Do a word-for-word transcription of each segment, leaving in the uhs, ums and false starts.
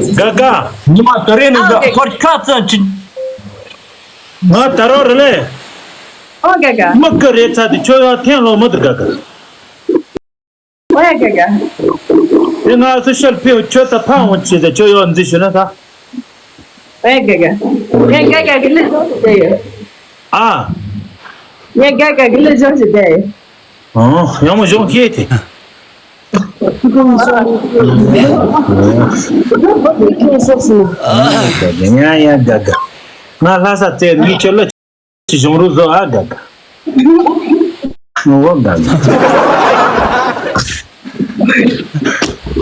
དགའ་དགའ། ཉི་མ་དེ་རིང་ནས་ཨ་ཁོར་ཁ་ཙམ་ཅིག་ང་ད་རོགས་རེད་ལེ། ཨོ་དགའ་དགའ། མི་དགའ་རེད་ཚ་དེ་ཁྱོད་ཡང་ཐེངས་ལོ་མི་དུ་དགའ་དགའ། ཨོ་ཡ་དགའ་དགའ། དེ་ང་སུ་ཤལ་ཕེ་ཁྱོད་ད་ཕ་འོང་ཆེ་ཟེར་ཁྱོད་ཡང་འཛི་ཞུ་ན་ད། ཨོ་ཡ་དགའ་དགའ། ཡ་དགའ་དགའ་གི་ལི་ཟོ་ཞུ་དེ་ཡོད། ཨ། ཡ་དགའ་དགའ་གི་ལི་ཟོ་ཞུ་དེ་ཡོད། ཨོ་ཡང་མོ་གཞུང་སྐྱེས་ཏེ། ཡ་ཡ་དགའ་དགའ། ང་ལྷ་ས་བཙལ་ནས་ཁྱོད་ལ་གཞུང་རུ་བཟོ་ཨ་དགའ་དགའ། ངོ་བོ་དགའ་དགའ།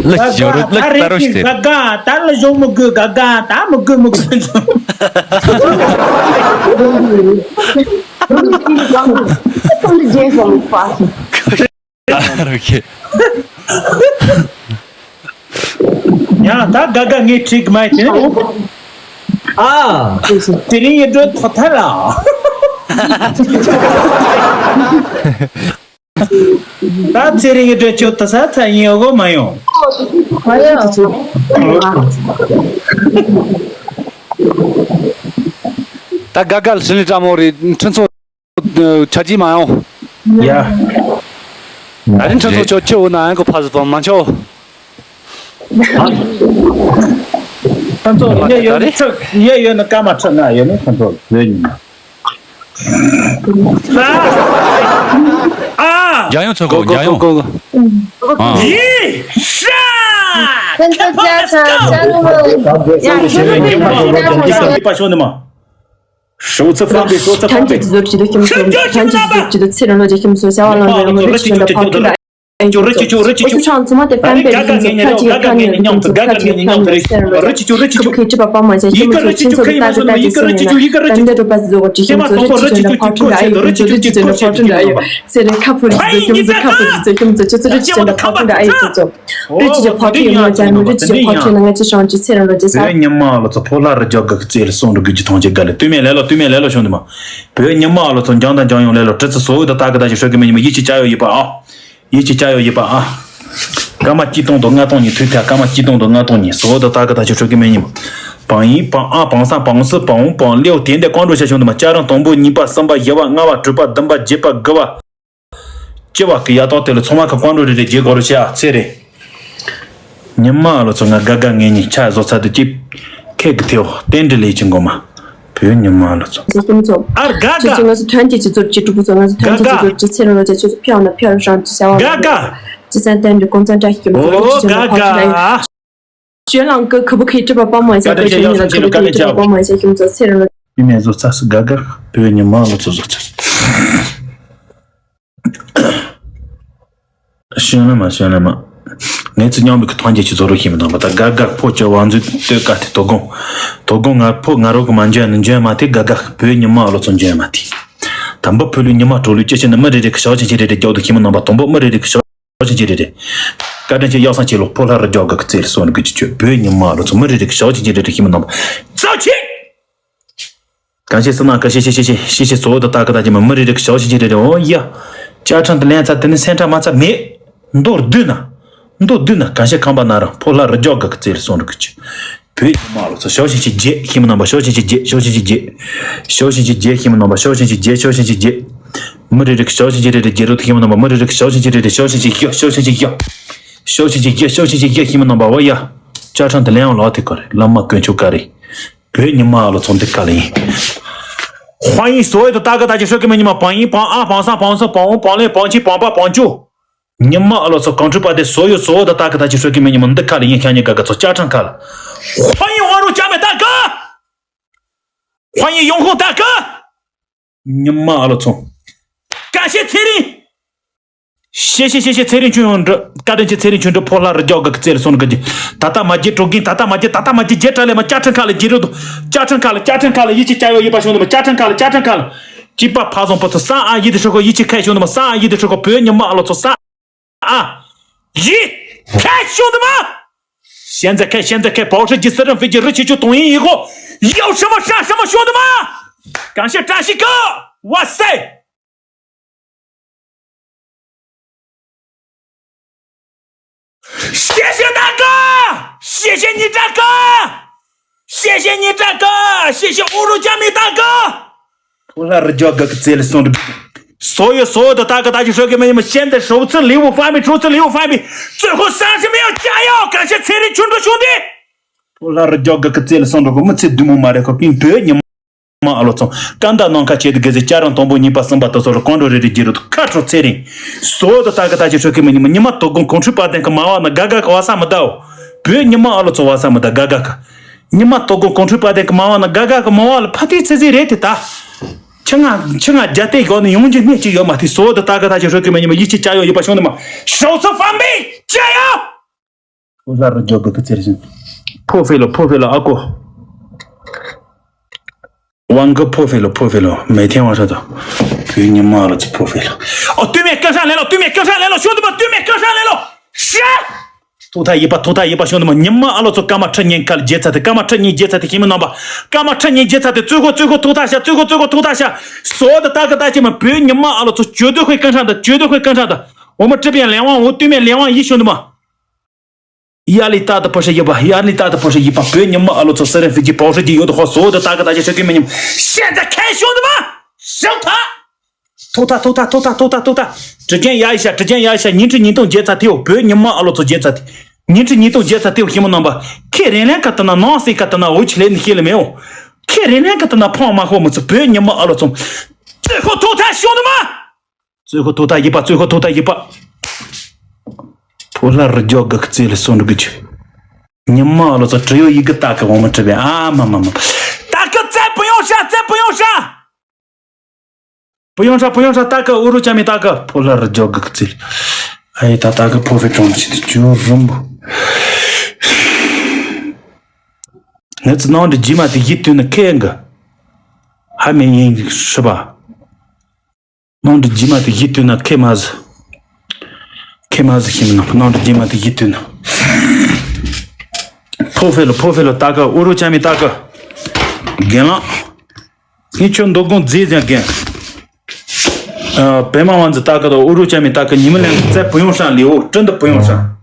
ལ་གཞུང་རུ་ལ་ད་རོ་ཞིག་དགའ་དགའ། ད་ལ་གཞུང་མི་དགོས་དགའ་དགའ། ད་མི་དགོས་མི་དགོས། རོ་ཁེ། ཡང་ད་དགའ་དགའ་ངས་ཁྲིད་གི་མ་ཡིན་དེ་རིང་འོང་། ཨ། དེ་རིང་ཡིན་འགྲོ་ཐོག་ཐལ་ལ། ད་ཚེ་རིང་གི་འགྲོ་ཆོག་ད་ས་ཚ་ཡིན་འོ་གོ་མ་ཡོང་། མ་ཡོང་། ད་དགའ་དགའ་ལ་སྲིད་ལི་ཀྲ་མོ་རེད་ཁྲིན་ཚོ། ཆ་ཅི་མ་ཡོང་། ཡ། ཨ་རིན་ཁྲ་ཚོ་ཆོ་ཁྱེད་འོ་ན་ཨང་གོ་ཕ་ཟི་པ་མ་ཆོ། ཁྲ་ཚོ་ཡ་ཡོད་ནི་ཁྲ་ཡ་ཡོད་ནི་ཀ་མ་ཁྲ་ན་ཡོད་ནི་ཁྲ་ཚོ་ཡོད་ནི་མ། ཨ། རྒྱ་ཡོང་ཚོ་གོ་རྒྱ་ཡོང་གོ་གོ། ཨ། ཡི་ཤ། ཁྱེད་ཚོ་ཅག་ཚང་ཅག་ལོ། ཡ་ཁྱེད་ཚོ་ཡི་ཤ་ཡི་ཤ་ཡི་ཤ་ཡི་པ་ཤོ་ནི་མ། 数字方面，数字方面。团结制作指的kim so，团结制作指的次人逻辑kim so，小王老师我们的指的跑出的。我是唱什么的翻倍的kim so，跳起来看你的kim so，跳起来看你的次人逻辑，可不可以这把帮忙一下？kim so，亲手的大哥大姐送你的，咱的都把自我指kim so，这之前的跑出的爱有kim so，这之前的跑出的爱有，次人 couple 指的kim so，couple 指的kim so，这之前的跑出的爱有kim so。 རི་ཅི་ཅི་ཕ་ཁི་ཡོད་མ་ཅང་རི་ཅི་ཅི་ཕ་ཁི་ན་ང་ཅི་ཤང་ཅི་ཚེ་རང་ལོ་ཅི་ས། བོད་ཉི་མ་ལོ་ཚོ་ཕོ་ལྷ་རི་རྒྱ་ག་གི་རྩེ་ལ་སོང་རུ་གི་ཅི་ཐང་ཅི་ག་ལེ་དུས་མེད་ལེ་ལོ་དུས་མེད་ལེ་ལོ་ཤོང་དུ་མ། བོད་ཉི་མ་ལོ་ཚོ་འཇང་དང་འཇང་ཡོང་ལེ་ལོ་གྲི་ཚི་སོ་འོད་དང་ཏ་གི་ད་ཅི་ཧྲོ་གི་མེ་ཉི་མ་ཡིད་ཅི་ཅ་ཡོ་ཡི་པ་ཨ། ཡིད་ཅི་ཅ་ཡོ་ཡི་པ་ཨ། སྐར་མ་གཅིག་སྟོང་དང་ལྔ་སྟོང་ཉིན་ཐུག་ཐ་སྐར་མ་གཅིག་སྟོང་དང་ལྔ་སྟོང་ཉིན་སོ་འོད་དང་ཏ་གི་ད་ཅི་ཧྲོ་གི་མེ་ཉི་མ། བང་ཡིན་བང་ཨ་བང་ས་བང་སི་བང་འོང་བང་ལེའོ་དེ་འདྲ་ཀང་འགྲོ་ཤ་ཤོང་དུ་མ་ཅ་རང་དང་པོ་གཉིས་པ་གསུམ་པ་བཞི་བ་ལྔ་བ་དྲུག་པ་བདུན་པ་བརྒྱད་པ་དགུ་བ། སྤྱི་བ་གི་ཡ་ཏོག་དེ་ལ་ཚང་མ་ཁ་ཀང་འགྲོ་རེ་རེ་རྗེས་གོ་རུ་ཤ་ཚེ་རེ། ཉི་མ་ལོ་ཚོ་ང་དགའ་དགའ་ངེས་ངེས་ཆ་བཟོ་ཚ་དུ་ཅིབ། ཁེ་གི་ཐེའོ་རྟེན་འབྲེལ་ལས་ཀྱི་མགོ་མ། བོད་ཉི་མ་ལོ་ཚོ། ཚེ་ཀུན་ཚོ། ཨར་དགའ་ཁྱེད་ཚོ་དགའ། ང་ཚོ་ཐོན་སྐྱེད་ཀྱི་ཚོར་གྱི་ཕྲུ་གུ་ཚོ་ང་ཚོ་ཐོན་སྐྱེད་ཀྱི་ཚོར་གྱི་ཚེ་རིང་ལོ་ཚེ་ཆོས་ཚོ་ཕྱི་ཡང་ན་ཕྱི་རུ་ཤང་ཅི་བྱ་བ་ལ། དགའ་དགའ། ཅི་ཙན་དན་འདྲི་ཀོང་ཙན་བཀྲ་ཤིས་ཀྱི་མཚོ་ཨོ་ཁྱེད་ཚོ་དགའ་ཕ་ཁྱེད་ལ་ཡིན། དགའ། ཞོན་ལང་ཀི་ཁུ་བུ་ཁེ་ཏི་པ་པ་མ་ཡ་ཁུ་བུ་ཁེ་ཏི་པ་པ་མ་ཡ་ཁྱིམ་ཚོ་ཚེ་རིང་ལོ། བི་མེ་བཟོ་ཚ་སི་དགའ་དགའ་བོད་ཉི་མ་ལོ་ཚོ་བཟོ་ཚ། ཤོན་ལ་མ་ཤོན་ལ་མ། ངས་ཚོ་མཉམ་པའི་ཐང་རྒྱལ་གྱི་བཟོ་རོགས་ཤེས་མི་དང་པ་ད་དགའ་དགའ་ཕོ་ཅོ་བང་མཛོད་སྟོད་ཀ་དེ་དོ་དགོང་། དོ་དགོང་ང་ཕོ་ང་རོགས་ཀྱི་མ་འཇོན་ནི་འཇོན་མ་དེ་དགའ་དགའ་བོད་ཉི་མ་ལོ་ཚོ་འཇོན་མ་དེ། དམ་པ་ཕུ་ལུའི་ཉི་མ་གྲོ་ལུའི་སྐྱེ་ཆེན་ནི་མི་རེ་རེ་གི་ཞག་ཆེན་ཆེ་རེ་རེ་རྒྱག་དུ་ཤེས་མི་དང་པ་དང་པོ་མི་རེ་རེ་གི་ཞག་ཆེན་ཆེ་རེ་རེ། བཀའ་དྲིན་ཆེ་གཡག་སང་ཆེ་ལོ་ཕོ་ལྷ་རུ་རྒྱག་དགའ་གི་རྩེ་ལ་སོང་རུ་གི་ཅི་ཆོད་བོད་ཉི་མ་ལོ་ཚོ་མི་རེ་རེ་གི་ཞག་ཆེན་ཆེ་རེ་རེ་ཤེས་མི་དང་པ། ཚོ་ཆེ། གང་ཤེས་སི་ན་ག་ཤེས་ཤེས་ཤེས་ཤེས་ཤེས་ཤེས་སོ་འོ་ད་ད་ག་ད་ཅི་མ་མི་རེ་རེ་གི་ཞག་ཆེན་ཆེ་རེ་རེ་འོ་ཡ། བཅའ་ཁྲིམས་དེ་ལན་ཚ་དེ་ནི་སེམས་ཁྲལ་མ་ཚ་མེད། མདོར་བསྡུས་ན། མདོར་བསྡུས་ན་གང་ཤེས་ཁམས་པ་ན་རང་ཕོ་ལྷ་རུ་རྒྱག་དགའ་གི་རྩེ་ལ་སོང་རུ་གི་ཅི། བོད་ཀྱི་དམག་ལོ་ཚོ་ཞའོ་ཞིང་ཆེན་བརྒྱད་ཤེས་མི་རྣམ་པ་ཞའོ་ཞིང་ཆེན་བརྒྱད་ཞའོ་ཞིང་ཆེན་བརྒྱད། ཞའོ་ཞིང་ཆེན་བརྒྱད་ཤེས་མི་རྣམ་པ་ཞའོ་ཞིང་ཆེན་བརྒྱད་ཞའོ་ཞིང་ཆེན་བརྒྱད། མི་རེ་རེ་གི་ཞའོ་ཞིང་ཆེན་རེ་རེ་བརྒྱད་རོ་ཐུ་ཤེས་མི་རྣམ་པ་མི་རེ་རེ་གི་ཞའོ་ཞིང་ཆེན་རེ་རེ་ཞའོ་ཞིང་ཆེན་བཞི་ཞའོ་ཞིང་ཆེན་བཞི། ཞའོ་ཞིང་ཆེན་བརྒྱད་ཞའོ་ཞིང་ཆེན་བརྒྱད་ཤེས་མི་རྣམ་པ་བ་ཡ། བཅའ་ཁྲིམས་དེ་ལེན་ཡང་ལག་ཐེ་ག་རེ་བླ་མ་དཀོན་མཆོག་ག་རེ། བོད་ཉི་མ་ལོ་ཚོ་འདི་ག་ལ་ཡིན། ཧོ་ཡིན་སོ་ཡི་དུ་ད་ག་ད་ཅི་ཧྲོ་གི་མི་ཉི་མ་བང་ཡིན་བང་ཨ་བང་སང་བང་སོ་བང་འོང་བང་ལེ་བང་ཆི་བང་པ་བང་ཅུ། ཉི་མ་ཨ་ལོ་ཚོ་གང་འཁྲུལ་པ་དེ་སོ་ཡོད་སོ་འོ་ད་ད་གི་ད་ཅི་ཧྲོ་གི་མི་ཉི་མ་འདི་ཁ་ལ་ཡིན་ཁྱ་ཉི་ག་ག་ཚོ་བཅའ་ཁྲིམས་ཁ་ལ། ཧོ་ཡིན་ཝ་རུ་ཅ་མེ་ད་ག་ཧོ་ཡིན་ཡོང་ཁུངས་ད་ག་ཉི་མ་ཨ་ལོ་ཚོ། ཀ་ཤེ་ཚེ་རིང་། ཤེ་ཤེ་ཤེ་ཤེ་ཚེ་རིང་ཆུང་ཡོང་འདྲི་བཀའ་དྲིན་ཆེ་ཚེ་རིང་ཆུང་འདྲི་ཕོ་ལྷ་རུ་རྒྱག་གི་རྩེ་ལ་སོང་གི་ད་ད་མ་རྒྱལ་གྲོ་གིན་ད་ད་མ་རྒྱལ་ད་ད་མ་རྒྱལ་རྒྱལ་གྲ་ལས་མ་བཅའ་ཁྲིམས་ཁ་ལ་རྒྱལ་རོ་དུ་བཅའ་ཁྲིམས་ཁ་ལ་བཅའ་ཁྲིམས་ཁ་ལ་ཡིད་ཆེས་བཅའ་ཡོད་ཡིད་པ་བྱུང་དུ་མ་བཅའ་ཁྲིམས་ཁ་ལ་བཅའ་ཁྲིམས་ཁ་ལ། སྐྱིད་པ་ཕ་བཟང་པོ་ཚོ་ས་ཨ་ཡིད་དུ་ཧྲི་ཁོ་ཡིད་ཆེས་ཁ་ཤོང་དུ་མ་ས་ཨ་ཡིད་དུ་ཧྲི་ཁོ་བོད་ཉི་མ་ཨ་ལོ་ཚོ་ས་ཨ་ཡིད་ཁ་ཤོང་དུ་མ། ཤན་ཛ་ཁེ་ཤན་ཛ་ཁེ་པའོ་ཧྲི་ཇི་སི་རིན་ཧྥི་ཇི་རི་ཆི་ཆུ་དོང་ཡིན་ཡིན་གོ་ཡོ་ཧྲི་མ་ཧྲ་ཧྲི་མ་ཤོང་དུ་མ། གང་ཤེས་བཀྲ་ཤིས་ཀ་བ་སེ། 谢谢大哥，谢谢你大哥，谢谢你大哥，谢谢侮辱江明大哥。 ཕོ་ལྷ་རི་རྒྱལ་གི་རྩེ་ལ་སོང་འགྲོ། 所有所有的大哥大姐说给你们，现在首次礼物发给，初次礼物发给，最后三十秒加油，感谢财力群众兄弟。 ཕོ་ལྷ་རི་རྒྱལ་གི་རྩེ་ལ་སོང་འགྲོ། མི་ཚེ་བདུན་མོ་མ་རེད། ཁོ་ཀིང་བོད་ཉི་མ་ཨ་ལོ་ཚོ་སྐམ་དང་ནམ་མཁའ་ཆེད་དུ་དགེ་ཚེ་སྐྱ་རང་དང་པོ་གཉིས་པ་གསུམ་པ་དུ་སོགས་ལ་བཀོད་འགྲོ་རེ་རེ་རྒྱུ་རུ་ཁ་ཁྲོ་ཚེ་རིང་། 所有的大哥大姐说给你们，ཉི་མ་དོ་དགོང་གོང་ཁྲུས་པ་དན་གི་མ་བ་ན་དགའ་དགའ་གི་བ་ས་མི་ད་འོ། བོད་ཉི་མ་ཨ་ལོ་ཚོ་བ་ས་མི་ད་དགའ་དགའ་གི། ཉི་མ་དོ་དགོང་གོང་ཁྲུས་པ་དན་གི་མ་བ་ན་དགའ་དགའ་གི་མ་བ་ལ་ཕ་ཏི་ཚེ་ཚེ་རེད་དེ་ད། ཆ་ང་ཆ་ང་རྒྱ་ཏེ་ཡོག་ནི་ཡོང་རྒྱུ་གནས་ཅི་ཡོད་མ་ཐི། 所有的大哥大姐说给你们，ཉི་མ་ཡིད་ཆེས་བྱ་ཡོད་ཡིད་པ་བྱུང་ནི་མ། 首次发给，加油！ ཕོ་ལྷ་རི་རྒྱལ་གི་རྩེར་ཕྱིན། ཕོ་ཧྥེ་ལོ་ཕོ་ཧྥེ་ལོ་ཨ་ཀོ། 王哥་ཕོ་ཧྥེ་ལོ་ཕོ་ཧྥེ་ལོ་每天晚上的། བོད་ཉི་མ་ཨ་ལོ་ཚོ་ཕོ་ཧྥེ་ལོ། 哦，对面跟上来了，对面跟上来了，兄弟们，对面跟上来了，杀！ ཐུག་ཐ་ཡིད་པ་ཐུག་ཐ་ཡིད་པ་兄弟们། ཉི་མ་ཨ་ལོ་ཚོ་སྐར་མ་ཁྲི་གཉིས་ཁ་ལ་རྒྱལ་ཚ་དེ། སྐར་མ་ཁྲི་གཉིས་རྒྱལ་ཚ་དེ་ཁྱིམ་མི་རྣམ་པ། སྐར་མ་ཁྲི་གཉིས་རྒྱལ་ཚ་དེ། 最后最后ཐུག་ཐ་ཤ། 最后最后ཐུག་ཐ་ཤ། 所有的大哥大姐们，བོད་ཉི་མ་ཨ་ལོ་ཚོ་绝对会跟上的，绝对会跟上的。我们这边联网五，对面联网一，兄弟们。 压力大的不是一般，压力大的不是一般。 བོད་ཉི་མ་ཨ་ལོ་ཚོ་སེ་རན་ཧྥི་ཇི་保时捷有的话，所有的大哥大姐说给你们，现在开，兄弟们，上塔！ ཐུག་ཐ་ཐུག་ཐ་ཐུག་ཐ་ཐུག་ཐ་ཐུག་ཐ། 时间压一下，时间压一下。 ཉིན་ཁྲི་ཉིས་སྟོང་རྒྱལ་ཚ་དེའོ། བོད་ཉི་མ་ཨ་ལོ་ཚོ་རྒྱལ་ཚ་དེ། ཉིན་ཁྲི་ཉིས་སྟོང་རྒྱལ་ཚ་དེའོ། ཁྱིམ་མི་རྣམ་པ། ཁེ་རེ་ལན་ཀ་ཏི་ན་ནང་སེ་ཀ་ཏི་ན་འོ་ཆི་ལེ་ནི་ཤེས་ལེ་མེའོ། ཁེ་རེ་ལན་ཀ་ཏི་ན་ཕང་མ་ཧོ་མི་ཚོ། བོད་ཉི་མ་ཨ་ལོ་ཚོ། 最后ཐུག་ཐ་兄弟们。 最后ཐུག་ཐ་ཡིད་པ། 最后ཐུག་ཐ་ཡིད་པ། ཕོ་ལྷ་རི་རྒྱལ་གི་རྩེ་ལ་སོང་འགྲོ་གི་ཆུ། ཉི་མ་ཨ་ལོ་ཚོ་只有一个大哥，我们这边啊，妈妈妈妈。 大哥再不用杀，再不用杀。 不用杀，不用杀，大哥，侮辱江明大哥。 ཕོ་ལྷ་རི་རྒྱལ་གི་རྩེ་ལ། ཨ་ཡེ་ད་ད་གི་ཕོ་ཧྥེ་གྲོང་ཆེ་ཏུ་ཅུ་རུམ་བུ། 那次ནང་དུ་རྗེས་མ་དེ་ཡིད་དུ་ན་ཁེ་ཡང་གི། ཧ་མེ་ཡིན་ཧྲི་པ། ནང་དུ་རྗེས་མ་དེ་ཡིད་དུ་ན་ཁེ་མ་ཟི། ཁེ་མ་ཟི་ཤི་མི་ནང་ནང་དུ་རྗེས་མ་དེ་ཡིད་དུ་ན། ཕོ་ཧྥེ་ལོ་ཕོ་ཧྥེ་ལོ་ད་ག་ཨུ་རུ་ཅ་མི་ད་ག་རྒན་ལགས། ངས་ཁྱོད་མདོ་དགོང་མཛེས་ཟེར་རྒན། ཨ། པད་མ་དབང་འཛིན་ད་ག་དང་ཨུ་རུ་ཅ་མི་ད་ག་ཉི་མ་ལན་གི་རྩེ་不用上礼物，真的不用上。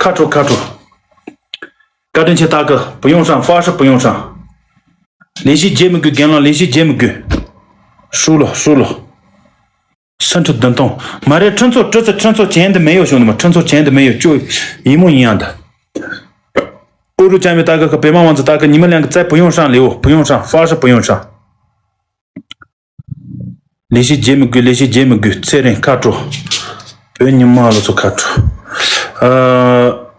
ཁ་དྲོ་ཁ་དྲོ། བཀའ་དྲིན་ཆེ་ད་ག་不用上，方式不用上。 ལས་གཞི་བརྗེད་མི་དགོས། རྒན་ལགས་ལས་གཞི་བརྗེད་མི་དགོས། ཧྲུ་ལོ་ཧྲུ་ལོ། སེམས་ཁྲལ་བདུན་སྟོང་མ་རེད། ཁྲིམས་ཚོགས་ཁྲི་ཚོ་ཁྲིམས་ཚོགས་ཅན་དུ་མེད་ཡོད་བྱུང་དུ་མ། ཁྲིམས་ཚོགས་ཅན་དུ་མེད་ཡོད་ཅོ་ཡིན་མོ་ཡིན་ཡང་ད། ཨུ་རུ་ཅ་མི་ད་ག་ག་པད་མ་དབང་འཛིན་ད་ག་ཉི་མ་ལན་གི་རྩེ不用上礼物，不用上，方式不用上。 ལས་གཞི་བརྗེད་མི་དགོས། ལས་གཞི་བརྗེད་མི་དགོས། ཚེ་རིང་ཁ་དྲོ། བོད་ཉི་མ་ལོ་ཚོ་ཁ་དྲོ། ཨ།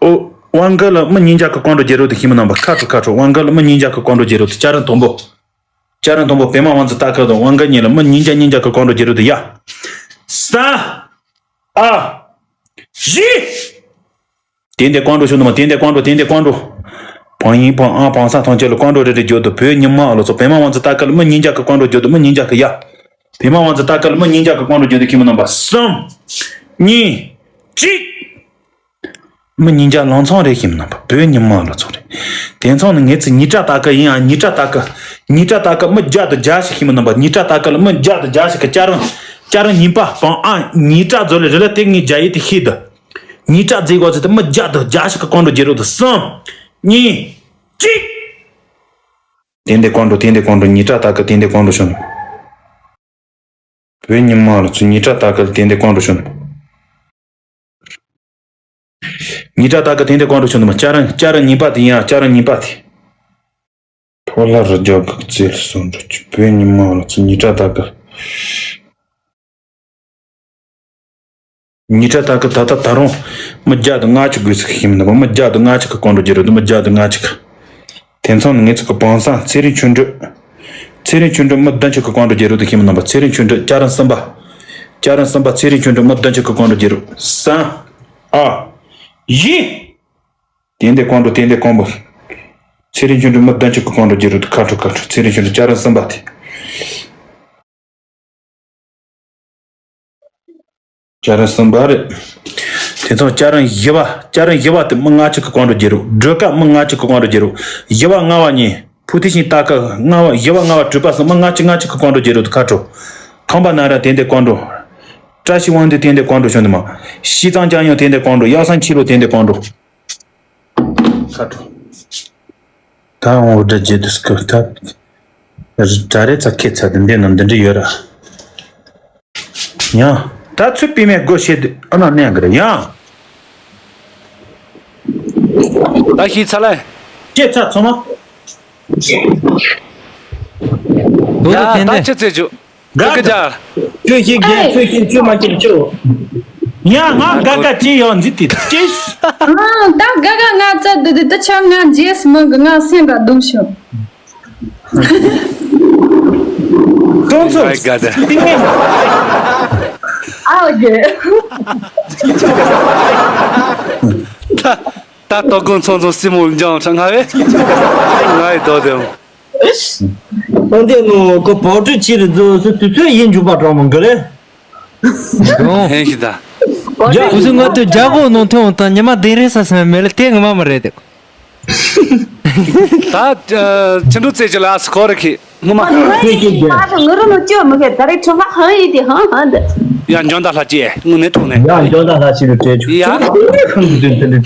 ཨོ། དབང་ག་ལ་མི་ཉིས་བརྒྱ་གི་ཀོང་ཀྲོ་རྒྱལ་རོ་དུ་ཤི་མི་རྣམ་པ་ཁ་དྲོ་ཁ་དྲོ། དབང་ག་ལ་མི་ཉིས་བརྒྱ་གི་ཀོང་ཀྲོ་རྒྱལ་རོ་དུ་ཅ་ར་དང་པོ། ཅ་ར་དང་པོ་པད་མ་དབང་འཛིན་ད་ག་དང་དབང་ག་གཉིས་ལ་མི་ཉིས་བརྒྱ་ཉིས་བརྒྱ་གི་ཀོང་ཀྲོ་རྒྱལ་རོ་དུ་ཡ། ས། ཨ། ཞི། 点点关注 兄弟们，点点关注，点点关注。 བང་ཡིན་བང་ཨང་བང་ས་ཐང་ཆེ་ལ་ཀོང་ཀྲོ་རེ་རེ་རྒྱོ་དུ་བོད་ཉི་མ་ཨ་ལོ་ཚོ། པད་མ་དབང་འཛིན་ད་ག་ལ་མི་ཉིས་བརྒྱ་གི་ཀོང་ཀྲོ་རྒྱོ་དུ་མི་ཉིས་བརྒྱ་གི་ཡ། པད་མ་དབང་འཛིན་ད་ག་ལ་མི་ཉིས་བརྒྱ་གི་ཀོང་ཀྲོ་རྒྱོ་དུ་ཁྱིམ་མི་རྣམ་པ། 三། 二། 1། མི་ཉིས་བརྒྱ་ལང་ཚང་རེ་ཁྱིམ་མི་རྣམ་པ་བོད་ཉི་མ་ཨ་ལོ་ཚོ་རེ། དེ་ཚང་ནི་ངེད་ཚོ་ཉི་ཀྲ་ད་ག་ཡིན་ཨ། ཉི་ཀྲ་ད་ག་ཉི་ཀྲ་ད་ག་མི་བརྒྱ་དུ་བརྒྱ་ཞིག་ཁྱིམ་མི་རྣམ་པ། ཉི་ཀྲ་ད་ག་ལ་མི་བརྒྱ་དུ་བརྒྱ་ཞིག་གི་ཅ་རང་ཅ་རང་ཉིན་པ་བང་ཨ་ཉི་ཀྲ་ཛོ་ལེ་རེ་ལ་དེ་ངའི་རྒྱ་ཡིག་དེ་ཤེས་དུ། ཉི་ཀྲ་རྫས་གོ་ཚེ་དེ་མི་བརྒྱ་དང་བརྒྱ་ཞིག་གི་ཀོང་ཀྲོ་རྒྱལ་རོ་དུ། 三། 2། 1། 点点关注，点点关注，ཉི་ཀྲ་ད་ག་点点关注 兄弟们。 བོད་ཉི་མ་ལོ་ཚོ་ཉི་ཀྲ་ད་ག་点点关注 兄弟们。 ཉི་ཀྲ་ད་ག点点关注 兄弟们། ཅ་རང་ཅ་རང་ཉིན་པ་དེ་ཡིན་ཨ། ཅ་རང་ཉིན་པ་དེ། ཕོ་ལྷ་རི་རྒྱལ་གི་རྩེ་ལ་སོང་འགྲོ་ཆུ། བོད་ཉི་མ་ལོ་ཚོ་ཉི་ཀྲ་ད་ག་ཉི་ཀྲ་ད་ག་ད་ད་ད་རུང་མི་བརྒྱ་དང་ལྔ་བཅུ་དགོས་ཟེར་གི་ཤིང་མི་འདུག་མི་བརྒྱ་དང་ལྔ་བཅུ་གི་ཀོང་ཀྲོ་རྒྱལ་རོ་དུ། མི་བརྒྱ་དང་ལྔ་བཅུ་གི། དེ་མཚུངས་ནི་ངེད་ཚོ་གི་བང་སང་ཚེ་རིང་ཆོས་སྒྲོན། ཚེ་རིང་ཆོས་སྒྲོན་མི་བདུན་ཅུ་གི་ཀོང་ཀྲོ་རྒྱལ་རོ་དུ་ཤིང་མི་འདུག་པ། ཚེ་རིང་ཆོས་སྒྲོན་ཅ་རང་གསུམ་པ། ཅ་རང་གསུམ་པ་ཚེ་རིང་ཆོས་སྒྲོན་མི་བདུན་ཅུ་གི་ཀོང་ཀྲོ་རྒྱལ་རོ། 三། 2། 1། 点点关注，点点关注。 ཚེ་རིང་ཆོས་སྒྲོན་མི་བདུན་ཅུ་གི་ཀོང་ཀྲོ་རྒྱལ་རོ་དུ། ཁ་དྲོ་ཁ་དྲོ། ཚེ་རིང་ཆོས་སྒྲོན་ཅ་རང་གསུམ་པ་དེ། ཅ་རང་གསུམ་པ་རེད། དེ་ཚོ་ཅ་རང་བཞི་པ། ཅ་རང་བཞི་པ་དེ་མི་ལྔ་བཅུ་གི་ཀོང་ཀྲོ་རྒྱལ་རོ། སྒྲོལ་དཀར་མི་ལྔ་བཅུ་གི་ཀོང་ཀྲོ་རྒྱལ་རོ། བཞི་པ་ལྔ་པ་གཉིས། ཕུ་ཐི་ཤིང་ཏ་ཀ་ལྔ་པ། བཞི་པ་ལྔ་པ་གྲུ་པ་གསུམ་མི་ལྔ་བཅུ་ལྔ་བཅུ་གི་ཀོང་ཀྲོ་རྒྱལ་རོ་དུ། ཁ་དྲོ། ཁམས་པ་ན་ར་点点关注། བཀྲ་ཤིས་དབང་འདུས་点点关注 兄弟们། 西藏家园点点关注། 幺三七六点点关注། ཁ་དྲོ། ད་འོ་སྒྲ་བརྗེད་དུས་སྐབས་ཐབས། ར་རེ་ཚ་ཁེ་ཚ་དེ་འདྲས་ནང་འདི་འདྲས་ཡོད་ར། ཡང་། ད་ཚུར་པི་མའི་སྒོ་ཕྱེ་དུས་ཨ་ན་གནས་གི་རེད་ཡང་། ད་ཤི་ཚ་ལ། ཁེ་ཚ་ཚང་མ། དོ་ཡ་དོ་ཕན་ད་ཏེ་ཆི་ཚེ་ཆུ། ག་ག་ཇ། ཁྱོད་ཤིག་རྒན་ཁྱོད་ཤིག་ཁྱོད་མ་ཁྱེར་ཁྱོད། ཡ་ང་ག་ག་ཅི་ཡོད་འཛི་ཏི་ཅི། ཨ་ད་ག་ག་ང་ཙ་དུ་དུ་ད་ཆ་ང་རྗེས་མི་གི་ང་སེམས་ར་སྡུག་ཤོག་ཏོང་ཙུ། ཨའི་ག་ད། ཨའོ་ཇེ། ད་ད་ཏོ་ཀུན་ཚང་ཚང་སི་མོ་འཇང་ཧྲང་ཧ་བེ། ང་ཡི་དོ་དེ། འོན་ཏེ་ནོ་ཁོ་བོ་ཏྲི་ཆི་རི་ཛོ་སུ་དུས་ཚོད་ཡིན་འཇུག་པ་གྲོང་མོ་འགི་ལེ། ཧེན་ཤི་ད། ཁུ་སུ་ང་དུ་རྒྱ་གོ་ནང་ཐོན་འོང་དང་ཉི་མ་དེ་རེ་ས་སེམས་མེ་ལེ་དེ་ངི་མ་མ་རེད་དེ། ད་ཆི་འགྲོ་རྩེ་ཅི་ལ་ཨ་སི་ཁོ་རི་ཁི་ངི་མ། ཁྱེད་ཀྱིས་རྒྱལ། ང་རུ་ནོ་ཅོ་མི་ཁེ་ད་རེ་ཁྲོ་བ་ཧང་ཡི་དེ་ཧང་ཧང་དེ། ཡ་འཇོན་ད་ལྷ་ཅེ་ངུ་ནེ་ཐུག་ནེ། ཡ་འཇོན་ད་ལྷ་ཅེ་རུ་ཏྲེ་ཆུ། ཡ། ཁང་དུ་དུ་དུ་དུ།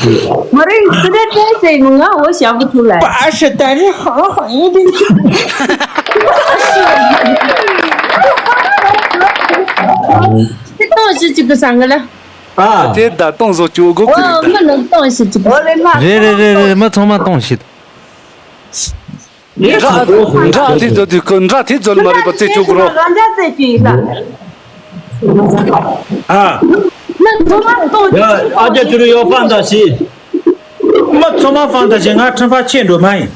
མ་རེད་དེ་ཏྲེ་ཟེར་མི་ང་འོ་ཞང་བུ་ཐུག་ལ། པ་ཨ་ཤ་ད་རེ་ཧང་ཧང་ཡི་དེ། ཏོང་ཞིག་གཅིག་གི་སང་ག་ལ། ཨ། དེ་ད་ཏོང་བཟོ་བཅུག་གོ་ཀི་རེད་ད། མི་ནི་ཏོང་ཞིག་གཅིག་གི། རེད་རེད་རེད་རེད། མི་ཚང་མ་ཏོང་ཞིག་འདྲ་འདྲ་དེ་བཟོ་དུས་ཁོ་འདྲ་དེ་བཟོ་ལ་མ་རེད་པ་རྩེ་བཅུག་གོ་རོ། རང་འདྲ་རྩེ་བཅུག་ཡིན་ལ། ཨ། མི་ཚང་མ་ཏོང་ཞིག་ཡ་ཨ་ཅག་ཚུར་ཡོད་པ་འདྲ་ཞིག་མི་ཚང་མ་ཕང་ད་ཞིག་ང་ཁྲིམས་ཕ་ཆེ་འགྲོ་མ་ཡིན།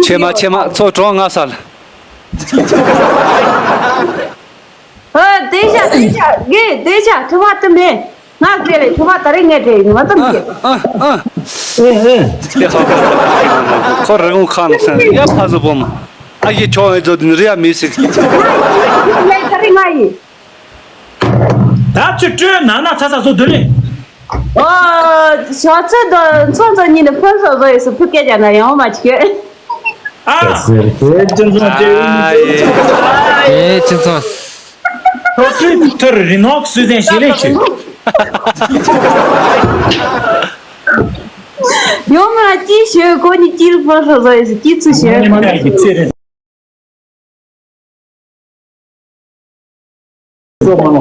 ཆེ་མ་ཆེ་མ་ཚོ་གྲོང་ང་ས་ལ། ཨ། དེ་བྱ་དེ་བྱ་དགེ་དེ་བྱ་ཐུབ་པ་དུ་མེད། ང་དེ་ལས་ཐུབ་པ་ད་རེས་ངས་དྲན་ཡོང་བ་ཙམ་གྱིས། ཨ་ཨ་ཨ། ཨེ་ཨེ། ཁོ་རི་བོང་ཁ་ནས་སེང་ཡ་ཕ་བཟོ་བོ་མ། ཨ་ཡེ་ཆོ་ཨེ་ཛོ་དིན་རི་ཡ་མི་སི། ལས་ད་རེས་ང་ཡིན། ད་ཚོད་སྤྲོད་ན་ན་ཚ་ཚ་བཟོ་དུ་རེད། ཨོ། ཞོགས་ཚོད་དང་ཚོང་ཚོ་གཉིས་ནི་ཕོན་སོ་བཟོ་ཡོད་སུ་ཕུ་སྐད་རྒྱག་ན་ཡོང་མ་བྱེད། ཨ། ཟེར་ཏེ་ཅུང་ཙམ་ཅེ། ཨེ་ཅུང་ཙམ། ཐོ་ཐོ་ཐོ་རི་ནོག་སུ་ཟན་ཞེ་ལེ་ཆུ། ཡོང་མ་ཅི་ཞོད་ཁོ་གཉིས་ཅིར་ཕོན་སོ་བཟོ་ཡོད་སུ་ཅི་ཚུ་ཞོད་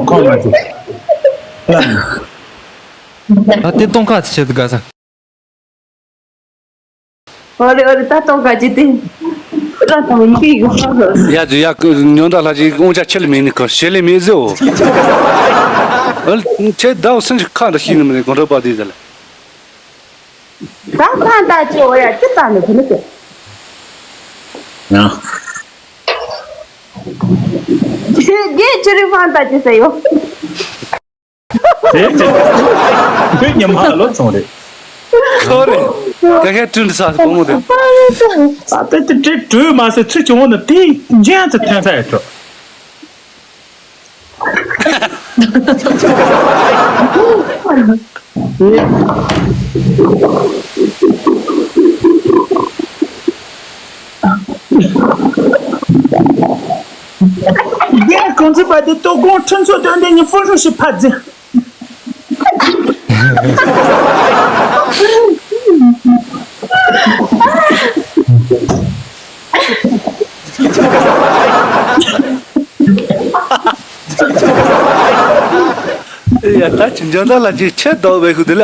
ཁོ་ནི། ད་དེ་སྟོང་ཁ་ཆེ་དུ་དགའ་ས། ཨོ་རེ་ཨོ་རེ་ད་སྟོང་ཁ་ཆེ་དེ། ར་དང་ཡི་གེ་ཡོད་ས་ལ། ཡ་ཇུ་ཡ་ཀུ་ཉོན་ད་ལྷ་ཅིག་དབང་ཆ་ཆེ་ལ་མེད་ནི་ཁོ་ཞེ་ལེ་མེད་ཟེ་འོ། ཨ་ལ་ཁྱེད་ཟླ་བ་སུན་ཅི་ཁ་འདྲ་ཤི་ནི་མི་ནི་གོང་གྲོ་པ་དེ་ཟེར་ལ། ད་ཕན་ད་ཅི་འོ་ཡ་ཅི་ད་ནི་ཁོ་ནི་ཀི། ཡང་། རྒྱལ་ཅི་རིགས་ཕན་ད་ཅི་ཟེར་ཡོད། དེ་ཅི། ཁོས་ཉི་མ་ལོ་ཚོང་རེད། ཁོ་རེད། ད་ཁའི་ཀྲུན་ས་སི་བུ་མོ་དེ། ད་དེ་དེ་དྲི་དྲོས་མ་ཟེར་ཚུལ་བྱུང་བ་ན་དེ་འཇན་ཚེ་ཐོན་ས་ཡོད་འགྲོ། རྒན་གོང་ཚེ་པ་དེ་ལྟོ་དགོང་ཁྲིམས་ཚོགས་སྟོན་དེ་ཉིན་ཧྥུ་ཧྲུ་ཞིག་ཕ་རྫི། ཡ་ད་ཅི་འཇོན་ད་ལ་ཅི་ཆེ་དོ་བའི་ཧུ་དེ་ལ།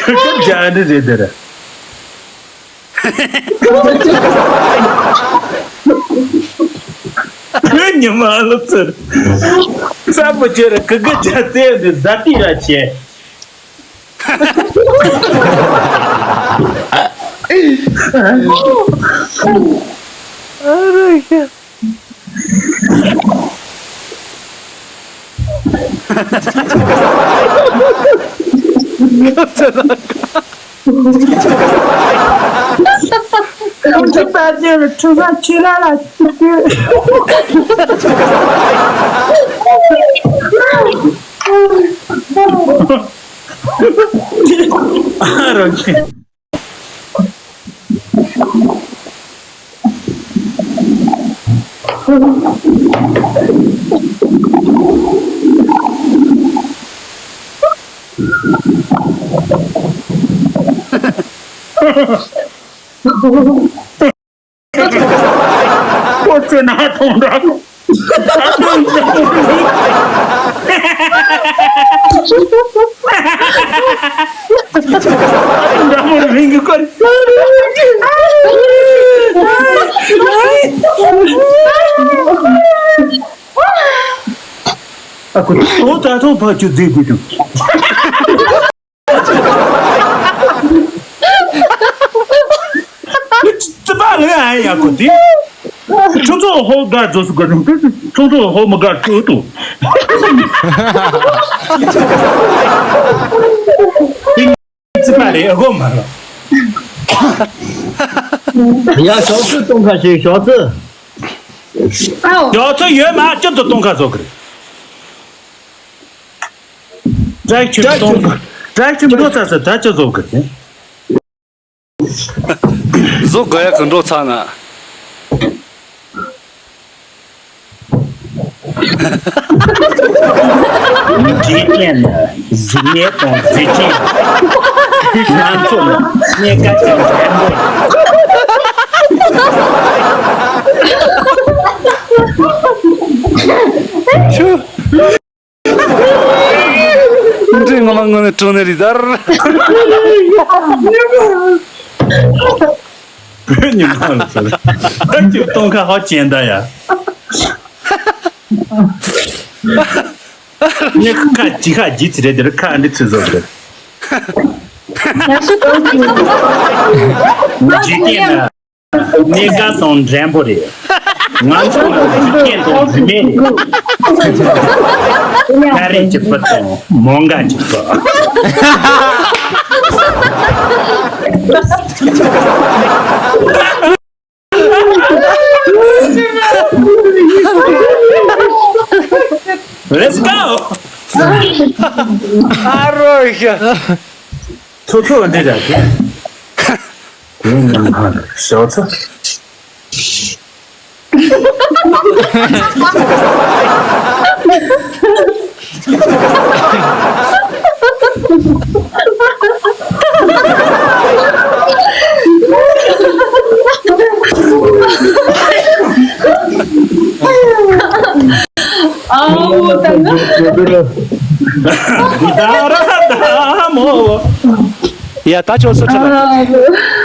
ཁྱོད་ཀྱང་རྒྱ་འདི་རེད་དེ་རེད། ཁྱོད་ཉི་མ་ལོ་ཚོད། ས་པོ་ཁྱོད་ར་ཁུ་གུ་ཆ་ཚེ་འདི་ཟ་ཏི་ར་ཆེ། ཨ་རོ་ཡ། ཁྱོད་ཀྱི་པར་ཆས་ལ་ཁྲི་ཁ་ཁྱི་ར་ལ་ཁྱི་ཁྱི། ཨ་རོ་ཁྱི། ཁོ་ཚོས་ན་ཐོང་འདྲ། འདྲ་མོ་རིང་གི་སྐོར། ཨ་ཁུ་ཏོ་ད་ཐོ་ཕ་ཆུ་རྫིག་དགོས་དུ། ཙི་པ་ལེ་ཨ་ཡ་ཁུ་དེ། ཁྱོད་ཚོ་ཧོ་དགའ་བཟོ་སུ་དགའ་ནུ། ཁྱོད་ཚོ་ཧོ་མི་དགའ་ཁྱོད་དུ། ཙི་པ་ལེ་ཨ་གོ་མ་ལོ། ཡ་ཞོགས་ཙི་གཏོང་ཁ་ཞིག་ཞོགས་ཙི། ཞོགས་ཙི་ཡོད་མ་ཁྱོད་ཚོ་གཏོང་ཁ་བཟོ་གི་རེད། ཏྲེག་ཆུ་གཏོང་ཁ། ཏྲེག་ཆུ་འགྲོ་ཚར་ས་ད་ཁྱོད་བཟོ་གི་རེད། བཟོ་དགོས་ཡག་གི་འགྲོ་ཚར་ན། འཇིག་རྟེན་ན་གཟུགས་མེད་དང་གཟི་བརྗིད། ང་ཚོ་ནི་གནས་ཀ་ཅན་འཇམ་པོ། འདྲེ་ངོ་མ་དངོས་གནས་དྲང་གནས་རེད་ད། བོད་ཉི་མ་ལ་ཟེར། ད་ཅིག་གཏོང་ཁ་ཧོ་ཅན་ད་ཡ། ངས་ཁ་ཅི་ཁ་ཇི་ཚི་རེད་དེར་ཁ་འདི་ཚི་བཟོ་རེད། འཇིག་རྟེན་ན། གནས་ཀ་དང་འགྲན་པོ་རེད། ང་ཚོ་ལ་གཟི་སྐྱེས་དང་གཟི་མེད་རེད། ཤ་རེད་ཀྱི་བུ་དང་མོང་ག་ཀྱི་བུ། Let's go! ཨ་རོ་ཡ། ཚོ་ཚོ་འདི་ར་གི། དེ་ནི་མ་ཞོ་ཚོ། ཨའོ་ད་ན། ད་ར་ད་མོ། ཡ་ད་ཆོག་སོ་ཆོག་ཨ།